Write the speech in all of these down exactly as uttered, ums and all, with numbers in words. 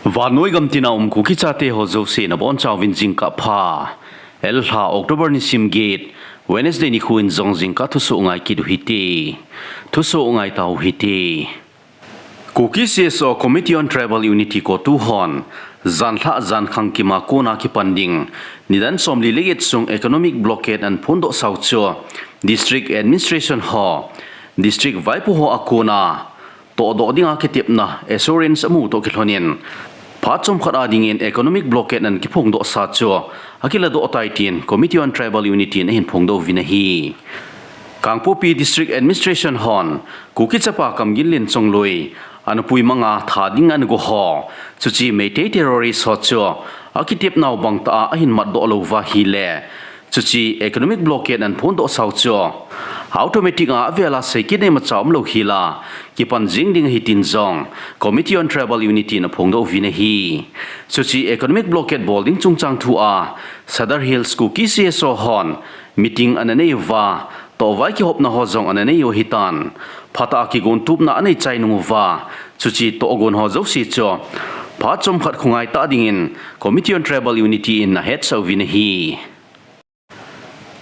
Vannoi gam tina um Kuki chate ho jouse nabonchauvin jingkah pha. Elha October nisim get, Wednesday nikho in jong jingkah thusoh ngai kit u hite. Thusoh ngai tau hite. Kuki C S O Committee on Tribal Unity, CoTU hon, janlhah jankhang kima kona kipan ding, nidan somli le get sung economic blockade ana phondoh sau chu, District Administration ho, District vaipo ho a kona, tohdoh dinga kitepna assurance amu toh kilhonin, phat chomkhat a dingin economic blockade ana kiphongdoh sa chu, akiladoh tai tin Committee on Tribal Unity in ahin phongdoh uvin ahi. Kangpokpi District Administration hon, Kuki chapa Kamginlen Chongloi, ana puimanga tha ding ana go ho, chuche Meitei terrorist ho chu, akitepnau bangtah a ahin matdoh lou uva ahile, chuche economic blockade ana phondoh sau chu, automatic a avel a seikit nei macha umlou hela, kipan jing ding ahi tin jong, Committee on Tribal Unity in aphongdoh uvin ahi. Chuche economic blockade bol ding chungchang thu a, Sadar Hills Kuki C S O hon, meeting ana nei uva, tohvai kihopna ho jong ana nei u ahitan. Phatah a kigontupna anei chai nung uva, chuche tohgon ho jouse chu, phat chomkhat khongai tah dingin, Committee on Tribal Unity in ahetsah uvin ahi.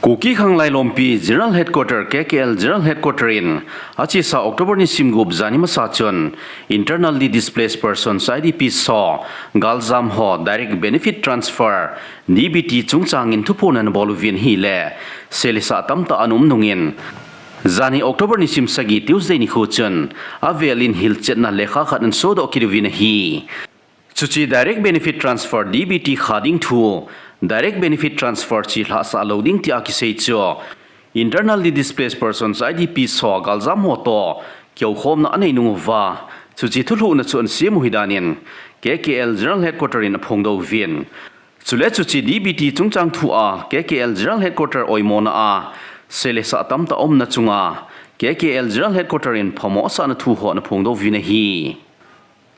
Kuki Khanglai Lompi General Headquarter, K K L General Headquarter in, achesa October nisim gup janhi masa chun, Internally Displaced Persons, I D Ps ho, galjam ho, Direct Benefit Transfer, D B T chungchangin thuphon ana bol uvin ahile, sel le sah tamtah ana um nungin, janhi October nisim sagi Tuesday nikho chun, avelin hilchetna lekha khat ana sodoh kit uvin ahi. Chuche Direct Benefit Transfer, D B T, kha ding thu, Direct Benefit Transfer chelhah sah lou ding tia kisei chu, Internally Displaced Persons, I D Ps ho, galjam ho toh, kihoukhomna anei nung uva, chuche thulhuhna chu ana sem u ahi danin, K K L General Headquarter in aphongdoh uvin. Chule chuche D B T chungchang thu a, K K L General Headquarter oimona a, sel le sah tamtah umna chunga, K K L General Headquarter in phamo asahna thu ho ana phongdoh uvin ahi.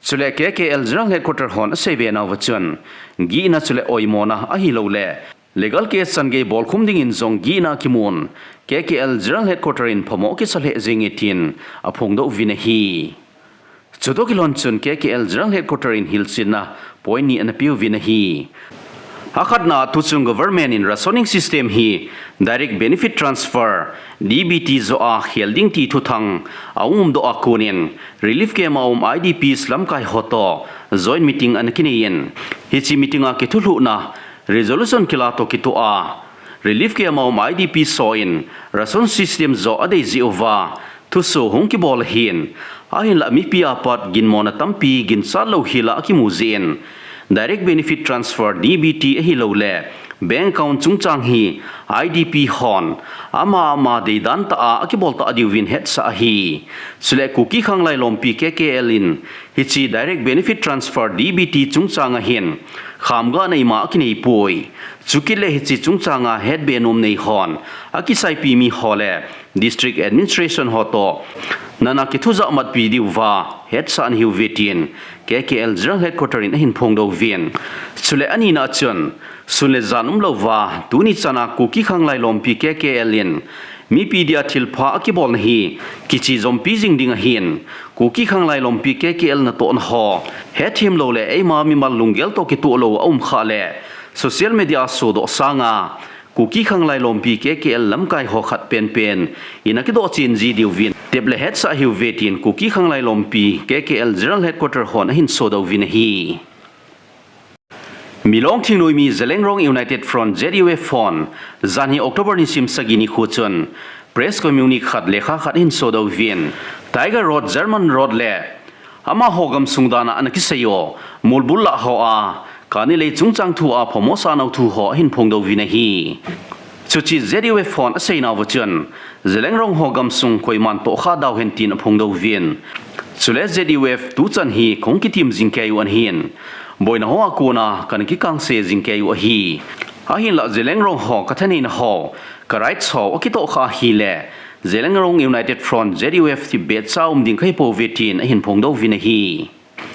Chule K K L General Headquarter hon aseibe nauva chun, gihna chule oimona ahilouleh, legal case changei bolkhum dingin jong gihna kimun, K K L General Headquarter in phamo kisa lheh jenge tin aphongdoh uvin ahi. Chutoh kilhon chun K K L General Headquarter in hilchetna point ni ana peuvin ahi. Akhatna, tuchung government in rationing system hi direct benefit transfer, D B T, joh a khel ding ti thuthang aumdoh a konin, relief camp a um I D Ps lamkai ho toh joint meeting ana kinei in, hiche meeting a kithulhuhna resolution kila toh kitoh a, relief camp a um I D Ps ho in ration system joh adei jeh uva, thuso hung kibol ahin, ahinlah mipi a pat ginmona tampi ginchat lou hila akimu jeh in, direct benefit transfer, D B T, ahilouleh bank account chungchang hi I D P hon ama ama deidan tah a akibol tah diuvin hetsah ahi. Chule Kuki Khanglai Lompi K K L in hiche direct benefit transfer, D B T, chungchang a hin khamgahna ima akinei poi. Chukit le hiche chungchang a hetbe nom nei hon akisaipi mi ho le District Administration ho toh nana kithujah matpi diuva hetsah ana hiuve tin K K L General Headquarter in ahin phongdoh uvin. Chule anina a chun, sun le jan umlouva, tuni chan a Kuki Khanglai Lompi K K L in mipi dia thilpha akibolna hi kichejompi jing ding ahin, Kuki Khanglai Lompi K K L natohna ho hethem lou le eima mimal lunggel toh kitoh lou aum khah le social media a sodoh sanga, Kuki Khanglai Lompi K K L lamkai ho khat penpen in akidoh chen ji diuvin tep le hetsah hiuve tin Kuki Khanglai Lompi K K L General Headquarter hon ahin sodoh uvin ahi. Milong thingnoimi Zeliangrong United Front, Z U F, hon janhi October nisim sagi nikho chun press communique khat, lekha khat ahin sodoh uvin, Tiger Road, German Road le amaho gamsung dan a ana kisei u, mulbul lah ho a, kani lei chungchang thu a phamo asah nau thu ho ahin phongdoh uvin ahi. Chuche Z U F hon asei nauva chun, Zeliangrong ho gamsung koiman tohkhah dauhen tin aphongdoh uvin. Chule Z U F tuchan hi kahung kitim jingkei u ahin, boina ho a kona kana kikangse jingkei u ahi. Ahinlah Zeliangrong ho kathaneina ho, ka rights ho akitohkhah ahile, Zeliangrong United Front, Z U F, ti betcha um ding kahipouve tin ahin phongdoh uvin ahi.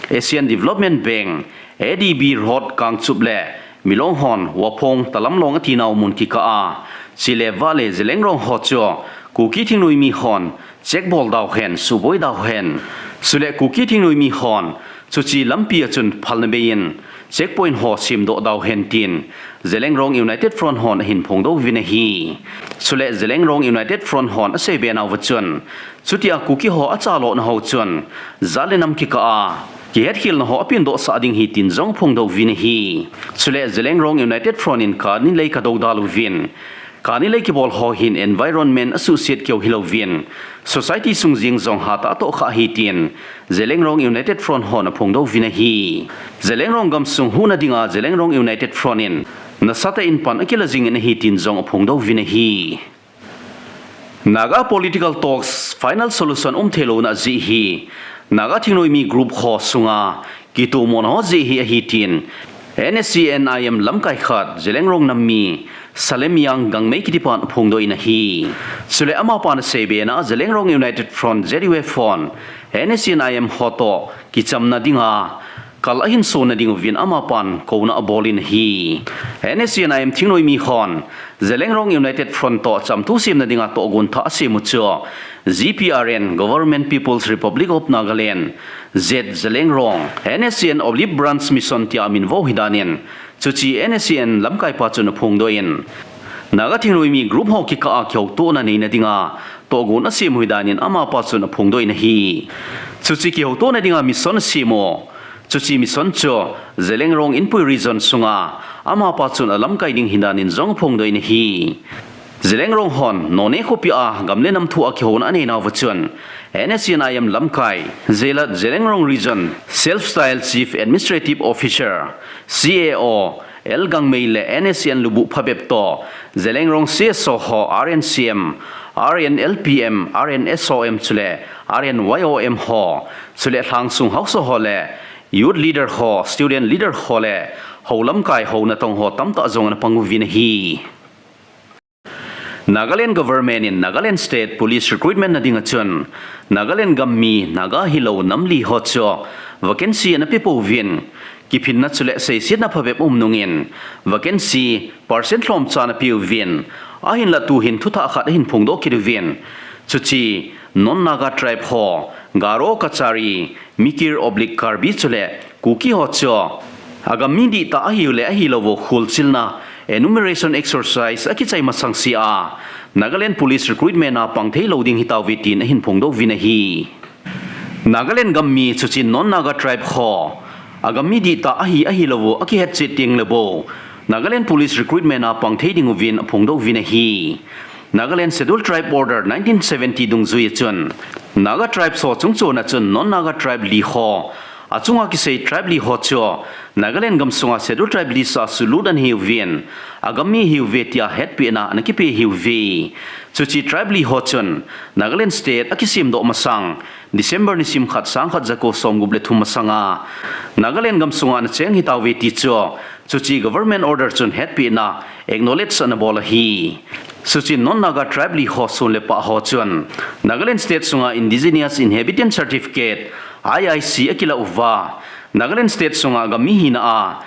Asian Development Bank, A D B, Road Kangchup le Milong hon Waphong Talamlong atinau mun kikah a, chele vahle Zeliangrong ho chu Kuki thingnoimi hon check bol dauhen, suboi dauhen. Chule Kuki thingnoimi hon chuche lampi a chun phalna beiyin checkpoint ho semdoh dauhen tin Zeliangrong United Front hon ahin phongdoh uvin ahi. Chule Zeliangrong United Front hon aseibe nauva chun, chutia Kuki ho achalhahna ho chun jat le nam kikah a kihetkhelna ho apengdohsah ding ahi tin jong aphongdoh uvin ahi. Chule Zeliangrong United Front in kani lei kadoudal uvin, kani lei kibol ho hin environment asuhset keu hilouvin, society sung jeng jong hatah atohkhah ahi tin Zeliangrong United Front hon aphongdoh uvin ahi. Zeliangrong gamsung huhna dinga Zeliangrong United Front in nasatah in pan akila jingin ahi tin jong aphongdoh uvin ahi. Naga political talks final solution umtheilouna ajeh hi Naga thingnoimi group ho sunga kitomona ho jeh hi ahi tin N S C N I M lamkai khat Zeliangrong nam mi Salem Yang Gangmei kitipan aphongdoh in ahi. Chule amapan aseibe nauva Zeliangrong United Front Z U F hon N S C N I M ho toh kichamna dinga kal ahin sonna dinguvin amapan kouna abolin ahi. N S C N I M thingnoimi hon Zeliangrong United Front toh chamthu semna dinga tohgon thah asem u chu G P R N, Government People's Republic of Nagaland, Z Zeliangrong, N S C N Olive Branch Mission tia amin vo ahi danin, chuche N S C N lamkaipa chun aphongdoh in, Naga thingnoimi group ho kikah a kihoutohna neina dinga tohgon asem u ahi danin amapa chun aphongdoh in ahi. Chuche kihoutohna dinga mission asem u, chuche mission chu Zeliangrong Inpui Region sunga amapa chun alamkai ding ahi danin jong aphongdoh in ahi. Zeliangrong hon Noney khopia gam le nam thua kihouna anei nauva chun N S C N I M lamkai, Zelat Zeliangrong Region Self Style Chief Administrative Officer, C A O, L Gangmei le N S C N lubuh phabep toh Zeliangrong C S O ho, R N C M, R N L P M, R N S O M chule R N Y O M ho, chule lhangsung haosa ho le youth leader ho, student leader ho le hou lamkai hou natong ho tamtah jong ana pang uvin ahi. Nagaland government in Nagaland State Police recruitment na dinga chun Nagaland gam mi Naga hilou nam li ho chu vacancy ana pepouvin, kiphinna chule seisetna phabep um nungin vacancy percent lhomcha ana peuvin, ahinla tuhin thuthah khat ahin phongdoh kit uvin, chuche non Naga tribe ho, Garo, Kachari, Mikir oblique Karbi chule Kuki ho chu agam mi dihtah ahiu le ahilouvu kholchilna enumeration exercise akichai masang sea Nagaland Police recruitment a pang theilou ding ahitauve tin ahin phongdoh uvin ahi. Nagaland gam mi chuche non Naga tribe ho agam mi dihtah ahi ahilouvu akihetchet teng le bou Nagaland Police recruitment a pang thei dinguvin aphongdoh uvin ahi. Nagaland Scheduled Tribe Order nineteen seventy dungjuia chun Naga tribe ho chungchona chun non Naga tribe li ho achunga kisei tribe li ho chu Nagaland gamsunga Scheduled Tribe list a sulut ana hiuvin, agam mi ahiuve tia hetpehna ana kipe ahiuve. Chuche tribe li ho chun Nagaland State akisemdoh masang December nisim khat, sangkhat jako somgup le thum masanga Nagaland gamsunga ana cheng ahitauve ti chu chuche government order chun hetpehna acknowledge ana bol ahi. Chuche non Naga tribe li ho sun le pah ho chun Nagaland State sunga Indigenous Inhabitant Certificate, I I C akilah uva, Nagaland State sunga agam mi hina a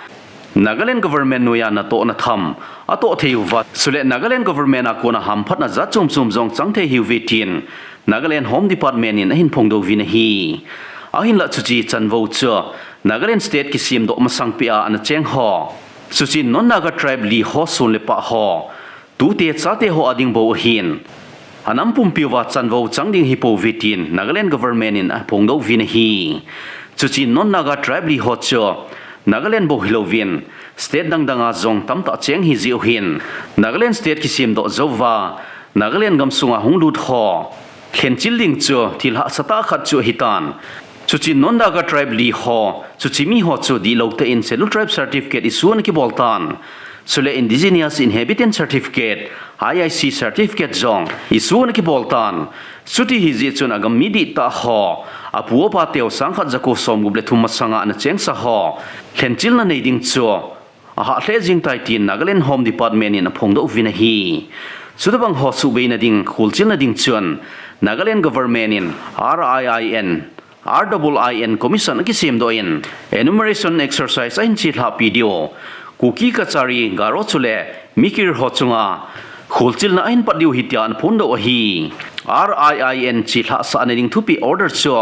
Nagaland government noiya natohna tham atoh thei uva, chule Nagaland government a kona hamphatna jat chom chom jong chang thei ahiuve tin Nagaland Home Department in ahin phongdoh uvin ahi. Ahinla chuche chanvou chu Nagaland State kisemdoh masang peh a ana cheng ho, chuche non Naga tribe li ho sun le pah ho, tute chate ho ading bou ahin, anam pumpiuva chanvou chang ding ahipouve tin Nagaland government in aphongdoh uvin ahi. Chuche non Naga tribe li ho chu Nagaland bou hilouvin state dang danga jong tamtah cheng ahijeh u hin Nagaland State kisemdoh jouva Nagaland gamsunga hunglut ho lhenchil ding chu thil hahsatah khat chu ahitan. Chuche non Naga tribe li ho, chuche mi ho chu dihlou tah in Scheduled Tribe certificate issue ana kibol tan. Chule Indigenous Inhabitant Certificate, I I C certificate jong issue ana kibol tan. Chuti ahijeh chun agam mi dihtah ho, apu apa teu sangkhat jako somgup le thum masanga ana chengsa ho lhenchilna nei ding chu ahah lheh jeng tai tin Nagaland Home Department in aphongdoh uvin ahi. Chutobang ho suhbeina ding, kholchilna ding chun Nagaland government in R I I N, R I I N commission akisemdoh in enumeration exercise ahin chelhahpi diu, Kuki, Kachari, Garo chule Mikir ho chunga kholchilna ahin pat diu ahi tia ana phongdoh u ahi. R I I N chelhah sahna ding thupeh order chu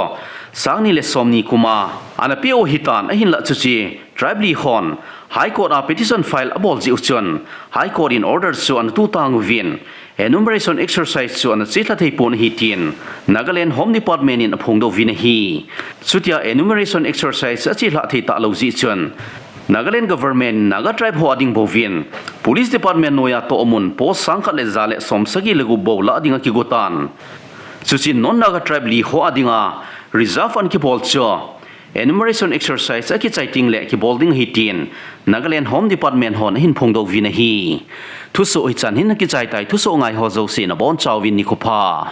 sangni le somni kum a ana peh u ahitan, ahinlah chuche tribe li hon High Court a petition file abol jeh u chun High Court in order chu ana tuh tang uvin, enumeration exercise chu ana chelha thei pon ahi tin Nagaland Home Department in aphongdoh uvin ahi. Chutia enumeration exercise achelha thei talou jeh chun Nagaland government in Naga tribe ho a ding bouvin Police Department noiya tohmun post sangkhat le ja le somsagi le gup bou lah dinga kigo tan. Chuche non Naga tribe li ho a dinga reserve ana kibol chu enumeration exercise akichai tengle kibol ding ahi tin Nagaland Home Department hon ahin phongdoh uvin ahi. Thusoh hichan hin akichai tai, thusoh ngai ho jouse nabonchauvin nikho pha.